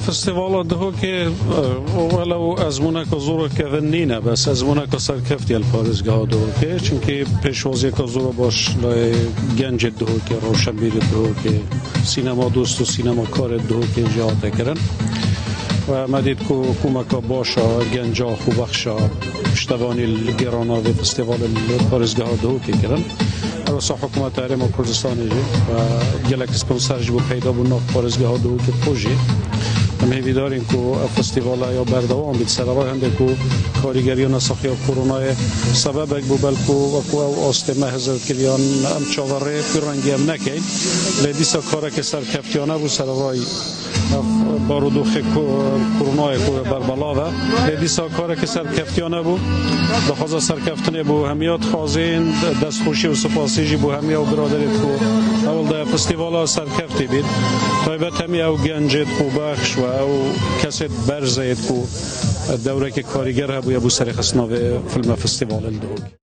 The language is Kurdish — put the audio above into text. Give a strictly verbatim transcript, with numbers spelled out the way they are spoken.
Festîvala Duhokê, e, welew ezmûneka zor û kevin nîne, bes ezmûneka serkeftî ye li parêzgeha Duhokê, çimkî pêşwaziyeka zor û baş lê gencê Duhokê, rewşenbîrê Duhokê, sînema dost û sînemakarê Duhokê jî hate kirin. Û me dît ku komeka baş a genca xwebexş a piştevanî li gêrana vê festîvalê li parêzgeha Duhokê kirin. Her wisa hikûmeta Herêma Kurdistanê jî, e, gelek sponser ji bo peyda bûn nav parêzgeha Duhokê xwe jî. Em hêvîdar in ku ev festîvala ya berdewam bît. Serevay hindê ku karîgeriya nesaxiya koronayê sebebek bû, belku wekû ew astê me hizir kiriyan, em çaverê pir rengî em nekeyn. Lê dîsa karekê serkeftiyane bû, serevay ev barodoxê ko-, koronayê ku berbelav e. Lê dîsa karekê serkeftiyane bû. Daxwaza serkeftinê bo hemiya dixwazin, destxweşî û spasî jî bo hemiya û biraderê ku ewil de festîvala serkeftî bît. Taybet hemî ew gencê xwebexş û ew kesê berzê ku dewrekê karîger hebûye bo serê xistina vê filme festîvalê li Duhokê.